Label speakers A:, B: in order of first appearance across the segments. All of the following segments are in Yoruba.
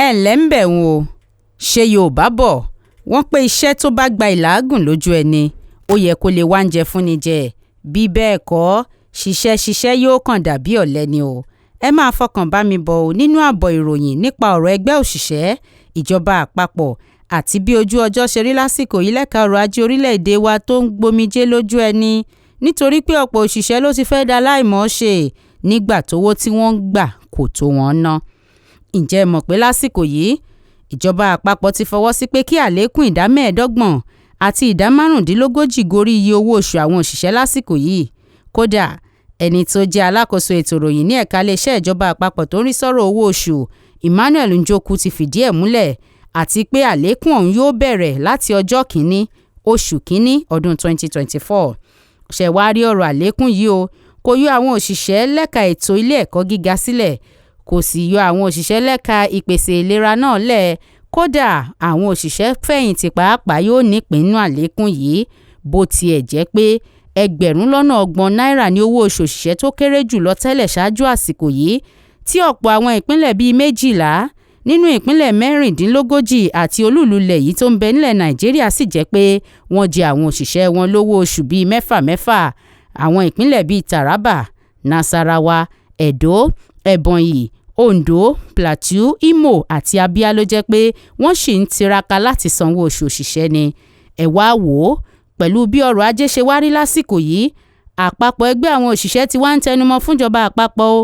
A: Ẹ ǹlẹ́ ń bẹ̀ wọ́n o. Ṣé Yorùbá bọ̀, wọ́n pé iṣẹ́ tó bá gba ìlàágùn lójú ẹni, ó yẹ kó lè wá oúnjẹ fúnni jẹ. Bí bẹ́ẹ̀ kọ́, ṣiṣẹ́ ṣiṣẹ́ yóò kàn dàbí ọ̀lẹ ni o. Ẹ máa fọkàn bá mi bọ̀ o nínú àbọ̀ ìròyìn nípa ọ̀rọ̀ ẹgbẹ́ òṣìṣẹ́, ìjọba àpapọ̀ àti bí ojú ọjọ́ ṣe rí lásìkò yìí lẹ́ka ọrọ̀ ajé orílẹ̀-èdè wa tó ń gbomijé lójú ẹni, nítorí pé ọ̀pọ̀ òṣìṣẹ́ ló ti fẹ́ da láìmọ̀ọ́ṣe nígbà tówó tí wọ́n ń gbà kò tó wọn ná. Ǹjẹ́ ẹ mọ̀ pé lásìkò yìí, ìjọba àpapọ̀ ti fọwọ́ sí pé kí àlékún ìdá 25 àti ìdá 35 gorí iye owó oṣù àwọn òṣìṣẹ́ lásìkò yìí? Kódà, ẹni tó jẹ́ alákòóso ètò ìròyìn ní ẹ̀ka iléeṣẹ́ ìjọba àpapọ̀ tó ń rí sọ́rọ̀ owó oṣù, Emmanuel Njoku, ti fìdí ẹ̀ múlẹ̀ àti pé àlékún ọ̀hún yóò bẹ̀rẹ̀ láti ọjọ́ 1 oṣù 1 ọdún 2024. Ṣé wàá rí ọ̀rọ̀ àlékún yìí o, kò yọ àwọn òṣìṣẹ́ lẹ́ka ètò ilé ẹ̀kọ́ gíga sílẹ̀, kò sì yọ àwọn òṣìṣẹ́ lẹ́ka ìpèsè ìlera náà lẹ̀. Kódà àwọn òṣìṣẹ́ fẹ̀yìntì pàápàá yóò nípìnínú àlékún yìí, bó tiẹ̀ jẹ́ pé 30,000 náírà ní owó oṣù òṣìṣẹ́ tó kéré jù lọ tẹ́lẹ̀ ṣáájú àsìkò yìí, tí ọ̀pọ̀ àwọn ìpínlẹ̀ bíi 12 nínú ìpínlẹ̀ 36 àti olúùlú ilẹ̀ yìí tó ń bẹ nílẹ̀ Nàìjíríà sì jẹ́ pé wọ́n jẹ àwọn òṣìṣẹ́ wọn lówó oṣù bíi mẹ́fà mẹ́fà. Àwọn ìpínlẹ̀ bíi Taraba, Nasarawa, Edo, Ebonyi, Ondo, Plateau, Imo àti Abia ló jẹ́ pé wọ́n sì ń tiraka láti sanwó oṣù òṣìṣẹ́ ni. Ẹ wá wò ó, pẹ̀lú bí ọrọ̀ ajé ṣe wá rí lásìkò yìí, àpapọ̀ ẹgbẹ́ àwọn òṣìṣẹ́ ti wá ń tẹnumọ́ fúnjọba àpapọ̀ o,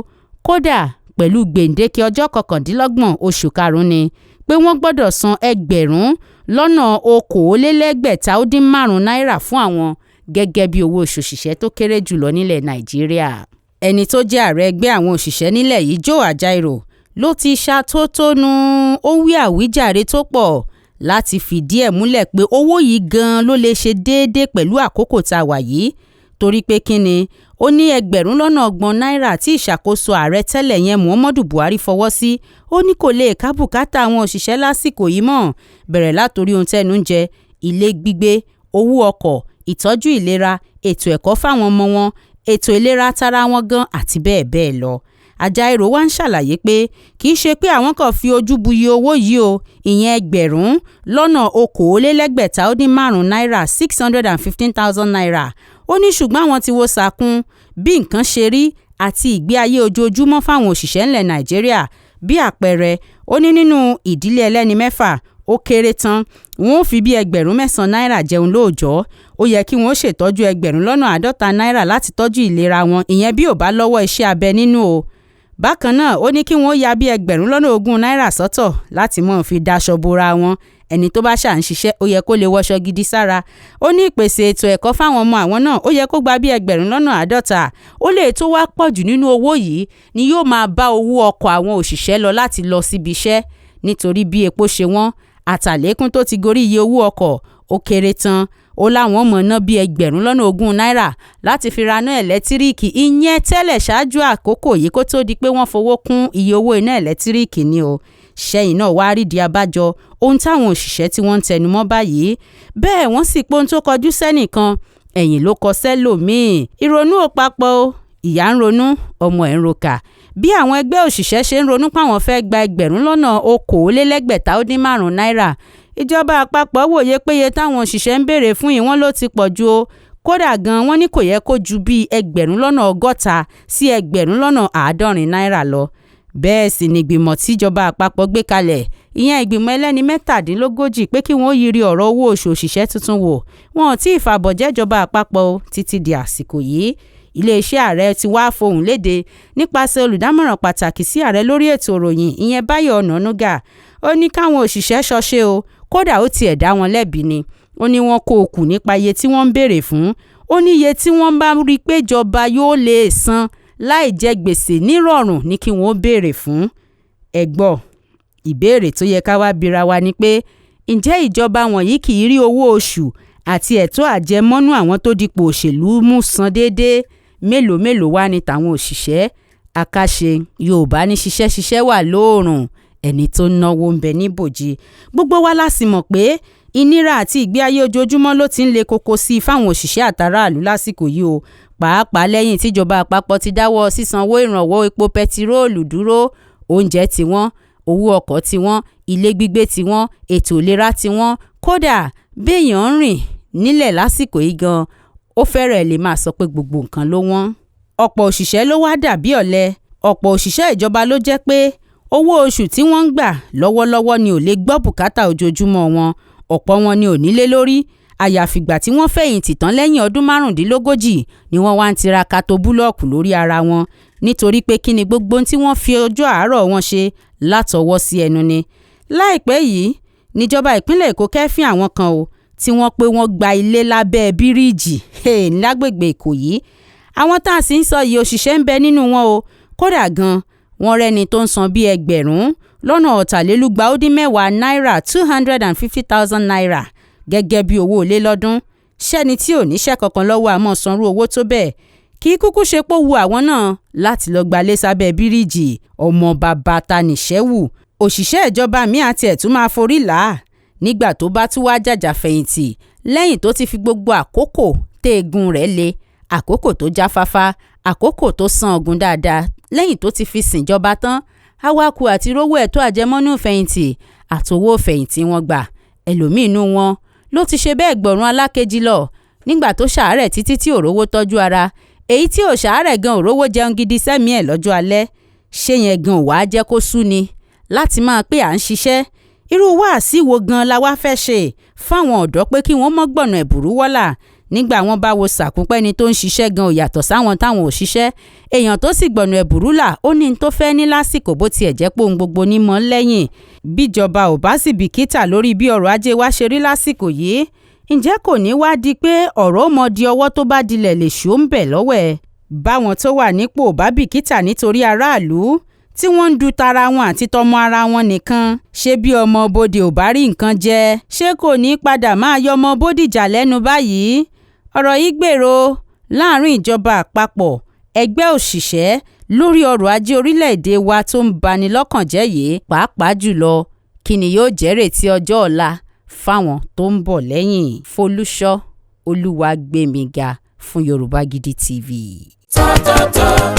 A: kódà pẹ̀lú gbèǹdéke ọjọ́ 29 oṣù karùn-ún ni, pé wọ́n gbọ́dọ̀ san 2,265 náírà fún àwọn gẹ́gẹ́ bí owó oṣù òṣìṣẹ́ tó kéré jùlọ nílẹ̀ Nàìjíríà. Ẹni tó jẹ́ ààrẹ ẹgbẹ́ àwọn òṣìṣẹ́ nílẹ̀ yìí, Joe Ajaero, ló ti ṣàtótónu, ó wí àwíjàre tó pọ̀ láti fìdí ẹ̀ múlẹ̀ pé owó yìí gan-an ló lè ṣe déédé pẹ̀lú àkókò tá a wà yìí. Torí pé kí ni? Ó ní 30,000 náírà tí ìṣàkóso ààrẹ tẹ́lẹ̀ yẹn Muhammadu Buhari fọwọ́ sí, ó ní kò lè ká bùkátà àwọn òṣìṣẹ́ lásìkò yìí mọ́, bẹ̀rẹ̀ látorí ohun tẹ́nu ń jẹ, ilé gbígbé, owó ọkọ̀, ìtọ́jú ìlera, ètò ẹ̀kọ́ fáwọn ọmọ wọn, ètò ìlera tara wọn gan àti bẹ́ẹ̀ bẹ́ẹ̀ lọ. Ajaero wá ń ṣàlàyé pé kì í ṣe pé àwọn kan fi ojú bu iye owó yìí o, ìyẹn 2,265 náírà, 615,000 naira. Ó ní ṣùgbọ́n àwọn ti wo sàkún bí nǹkan ṣe rí àti ìgbé ayé ojoojúmọ́ fáwọn òṣìṣẹ́ ńlẹ̀ Nàìjíríà. Bí àpẹẹrẹ, ó ní nínú ìdílé ẹlẹ́ni mẹ́fà, ó kéré tán, wọn ó fi bí 9,000 náírà jẹun lóòjọ́. Ó yẹ kí wọ́n ṣètọ́jú 50,000 náírà láti tọ́jú ìlera wọn, ìyẹn bí ò bá lọ́wọ́ iṣẹ́ abẹ nínú o. Bákan náà, ó ní kí wọ́n ya bí 20,000 náírà sọ́tọ̀ láti máa fi daṣọ bora wọn. Ẹni tó bá ṣà ń ṣiṣẹ́, ó yẹ kó lè wọṣọ gidi sára. Ó ní ìpèsè ètò ẹ̀kọ́ fáwọn ọmọ àwọn náà, ó yẹ kó gba bí 50,000. Ó lè tó wá pọ̀ jù nínú owó yìí ni yóò máa bá owó ọkọ̀ àwọn òṣìṣẹ́ lọ láti lọ síbi iṣẹ́. Nítorí bí epo ṣe wọ́n, àtàlékún tó ti gorí iye owó ọkọ̀, ó kéré tán, ó láwọn mọ̀ ná bí 20,000 náírà láti fi ra iná ẹ̀lẹ́tíríkì, ìyẹn tẹ́lẹ̀ ṣáájú àkókò yìí kó tó di pé wọ́n fowó kún iye owó iná ẹ̀lẹ́tíríkì ni o. Ṣẹ́yìn náà wá rídìí abájọ ohun táwọn òṣìṣẹ́ tí wọ́n ń tẹnumọ́ báyìí. Bẹ́ẹ̀ wọ́n sì pé ohun tó kọjú sẹ́nìkan, ẹ̀yìn ló kọ sẹ́lòmíì. Ìrònú ò papọ̀ o, ìyá ń ronú, ọmọ ẹ̀ ń rokà. Bí àwọn ẹgbẹ́ òṣìṣẹ́ ṣe ń ronú páwọn fẹ́ gba 2,265 náírà, ìjọba àpapọ̀ wòye péye táwọn òṣìṣẹ́ ń béèrè fún ìwọ́n ló ti pọ̀ ju o. Kódà gan-an wọ́n ní kò yẹ kó ju bí 60,000 sí 70,000 náírà lọ. Bẹ́ẹ̀ sì ni ìgbìmọ̀ tíjọba àpapọ̀ gbé kalẹ̀, ìyẹn ìgbìmọ̀ ẹlẹ́ni 37, pé kí wọ́n yiri ọ̀rọ̀ owó oṣù òṣìṣẹ́ tuntun wò. Wọn ò tí ì fàbọ̀ jẹ́jọba àpapọ̀ o títí di àsìkò yìí. Iléeṣẹ́ ààrẹ ti wá fohùn léde nípasẹ̀ olùdámọ̀ràn pàtàkì sí ààrẹ lórí ètò ìròyìn, ìyẹn Báyọ̀ Ọ̀nànúgà. Ó ní káwọn òṣìṣẹ́ ṣọṣẹ́ o, kódà ó tiẹ̀ dá wọn lẹ́bi ni. Ó ní wọ́n kó o kù nípa iye tí wọ́n ń béèrè fún. Ó ní iye tí wọ́n bá rí pé ìjọba yóò lè san láì jẹ gbèsè nírọ̀rùn ní kí wọ́n béèrè fún. Ẹ gbọ́, ìbéèrè tó yẹ ká wá bira wa ni pé, ǹjẹ́ ìjọba wọ̀nyí kì í rí owó oṣù àti ẹ̀tọ́ àjẹmọ́nú àwọn tó dipò òṣèlú mú san déédéé? Mélòó mélòó wá ni tàwọn òṣìṣẹ́? Àkàṣe Yorùbá ní ṣiṣẹ́ ṣiṣẹ́ wà lóòrùn, ẹni tó náwó ń bẹ níbòji. Gbogbo wa la sì mọ̀ pé ìnira àti ìgbé ayé ojoojúmọ́ ló ti ń le koko sí i fáwọn òṣìṣẹ́ àtàráàlú lásìkò yìí o, pàápàá lẹ́yìn tíjọba àpapọ̀ ti dáwọ́ sísanwó ìrànwọ́ epo pẹtiróòlù dúró. Oúnjẹ tí wọ́n, Owó ọkọ̀ tí wọ́n, ilé gbígbé tí wọ́n, ètò ìlera tí wọ́n. Kódà béèyàn ń rìn nílẹ̀ lásìkò yìí gan, ó fẹ́rẹ̀ lè máa sọ pé gbogbo nǹkan ló wọ́n. Ọ̀pọ̀ òṣìṣẹ́ ló wá dàbí ọ̀lẹ. Ọ̀pọ̀ òṣìṣẹ́ ìjọba ló jẹ́ pé owó oṣù tí wọ́n ń gbà lọ́wọ́lọ́wọ́ ni ò lè gbọ́ bùkátà ojoojúmọ́ wọn. Ọ̀pọ̀ wọn ni ò nílé lórí, àyàfìgbà tí wọ́n fẹ̀yìntì tán lẹ́yìn ọdún 35 ni wọ́n wá ń tiraka tó búlọ́ọ̀kù lórí ara wọn, nítorí pé kí ni? Gbogbo ohun tí wọ́n fi ọjọ́ àárọ̀ wọn ṣe látọwọ́ sí ẹnu ni. Láìpẹ́ yìí níjọba ìpínlẹ̀ Èkó kẹ́fín àwọn kan o tí wọ́n pé wọ́n gba ilé lábẹ́ bíríìjì lágbègbè Ìkòyí. Àwọn tá a sì ń sọ yìí, òṣìṣẹ́ ń bẹ nínú wọn o. Kódà gan, wọ́n rẹ́ni tó ń san bíi 210,000 náírà, ₦250,000, gẹ́gẹ́ bí owó ilé lọ́dún. Ṣẹ́ni tí ò níṣẹ́ kankan lọ́wọ́ àmọ́ sanrú owó tó bẹ́ẹ̀? Kì í kúkú ṣe pé ó wu àwọn náà láti lọ gbalé sábẹ́ bíríìjì. Ọmọ bàbá ta nìṣẹ́ wù. Òṣìṣẹ́ ìjọba mi àti ẹ̀ tún máa forí là á nígbà tó bá tún wá jàjà fẹ̀yìntì, lẹ́yìn tó ti fi gbogbo àkókò téegun rẹ̀ le, àkókò tó jáfáfá, àkókò tó san ọ̀gùn dáadáa, lẹ́yìn tó ti fi sìnjọba tán, awakù àti rówó ẹ̀tọ́ àjẹmọ́nú fẹ̀yìntì àtowó fẹ̀yìntì wọn gbà. Ẹlòmíín nú wọn ló ti ṣe bẹ́ẹ̀ gbọ̀run alákejì lọ nígbà tó ṣàárẹ̀ títí tí ò rówó tọ́jú ara. Èyí tí ò ṣàárẹ̀ gan ò rówó jẹun gidi sẹ́mi ẹ̀ lọ́jọ́ alẹ́. Ṣé yẹn gan wàá jẹ́ kó sú ni láti máa pé à ń ṣiṣẹ́? Irú wáàsí wo gan la wá fẹ́ ṣe fáwọn ọ̀dọ́ pé kí wọ́n mọ́ gbọ̀nà ẹ̀bùrú wọ́là, nígbà wọ́n bá wo sàkúnpẹ́ni tó ń ṣiṣẹ́ gan ò yàtọ̀ sáwọn táwọn ò ṣiṣẹ́? Èèyàn tó sì gbọ̀nà ẹ̀bùrú là, ó ní n tó fẹ́ ní lásìkò, bó tiẹ̀ jẹ́ pé ohun gbogbo ní mọ́ lẹ́yìn. Bíjọba ò bá sì bìkítà lórí bí ọrọ̀ ajé wa ṣe rí lásìkò yìí, ǹjẹ́ kò ní wá di pé ọ̀rọ̀ ó mọ di ọwọ́ tó bá dilẹ̀ lè ṣó ń bẹ̀ lọ́wọ́ ẹ̀? Báwọn tó wà nípò bá bìkítà nítorí aráàlú, tí wọ́n ń du tara wọn àti tọmọ ara wọn nìkan, ṣé bí ọmọ bodè ò bá rí nǹkan jẹ, ṣé kò ní padà máa yọmọ Bódìjà lẹ́nu báyìí? Ọ̀rọ̀ yìí gbèrò láàrin ìjọba àpapọ̀, ẹgbẹ́ òṣìṣẹ́, lórí ọrọ̀ ajé orílẹ̀-èdè wa tó ń bani lọ́kàn jẹ́ yìí, pàápàá jùlọ kí ni yóò jẹ́ retí ọjọ́ ọ̀la fáwọn tó ń bọ̀ lẹ́yìn? Folúṣọ́ Olúwàgbémiga fún Yorùbá Gidi TV.
B: Top top top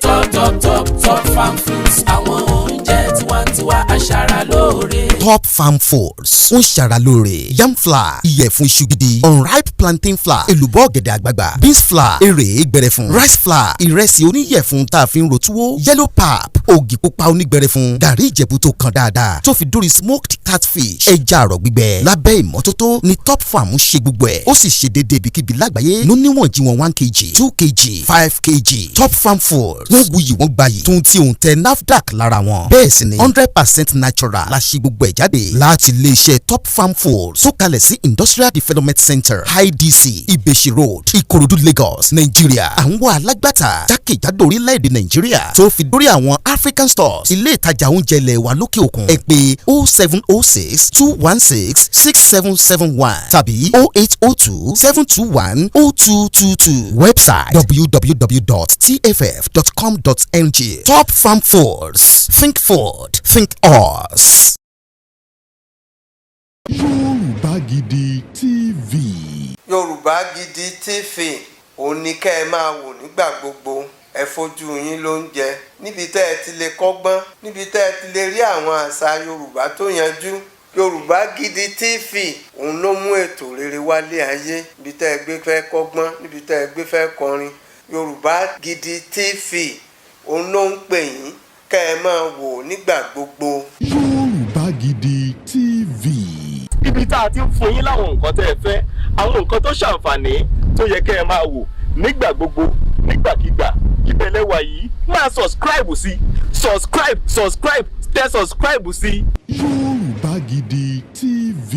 B: top top top Top Farm Foods, àwọn oúnjẹ tiwantiwa, aṣara lóore.
C: Top Farm Foods ń ṣara lóore. Yam flour, ìyẹ̀fun iṣu gidi, unripe plantain flour, èlùbọ́ ọ̀gẹ̀dẹ̀ àgbagbà, beans flour, èrè gbẹrẹfun, rice flour, ìrẹsì oníyẹ̀fun tá a fi ń ro túwó, yellow pap, ògì pupa onígbẹrẹfun, gàrí Ìjẹ̀bú tó kan dáadáa, tó fi dórí smoked catfish, ẹja àrọ̀ gbígbẹ lábẹ́ ìmọ́tótó ni Top Farm ń ṣe gbogbo ẹ̀. Ó sì ṣe déédéé ibikíbi lágbàáyé ló níwọ̀n jí wọn, 1 kg, 2 kg, 5 kg. Top Farm Foods, wọ́n wuyì, wọ́n gbayì tó ń tí òun tẹ NAFDAC lára wọn. Bẹ́ẹ̀ sì ni 100% natural la ṣe gbogbo ẹ̀ jáde láti iléeṣẹ́ Top Farm Foods tó kalẹ̀ sí Industrial Development Center, IDC, Ìbèṣì Road, Ìkòròdú, Lagos, Nàìjíríà. Àwọn alágbàtà jákèjádò orílẹ̀-èdè Nàìjíríà tó fi dórí àwọn African stores, ilé ìtajà oúnjẹ ilẹ̀ wa lókè òkun. Ẹ pè 07062166771 tàbí 08027210222. Website www.tff.com.ng. Top Farm Foods, think food, think us.
D: Yorùbá Gidi TV.
E: Yorùbá Gidi TV, òun ni kẹ́ ẹ máa wò nígbà gbogbo. Ẹ fojú yín ló ń jẹ níbi tẹ́ ẹ ti lè kọ́gbọ́n, níbi tẹ́ ẹ ti lè rí àwọn àṣà Yorùbá tó yanjú. Yorùbá Gidi TV, òun ló mú ètò rere wálé ayé. Níbi tẹ́ ẹ gbé fẹ́ kọ́gbọ́n, níbi tẹ́ ẹ gbé fẹ́ kọrin, Yorùbá Gidi TV, òun ló ń pè yín kẹ́ ẹ máa wò nígbà gbogbo.
D: Yorùbá Gidi TV.
F: Ibi tá a ti ń fún yín láwọn nǹkan tẹ́ ẹ fẹ́, àwọn nǹkan tó ṣàǹfààní tó yẹ kẹ́ ẹ máa wò nígbà gbogbo, nígbàkigbà, ìbẹ̀lẹ̀ wà yìí. Máa subscribe sí, subscribe, subscribe, tẹ subscribe sí.
D: Yorùbá Gidi TV.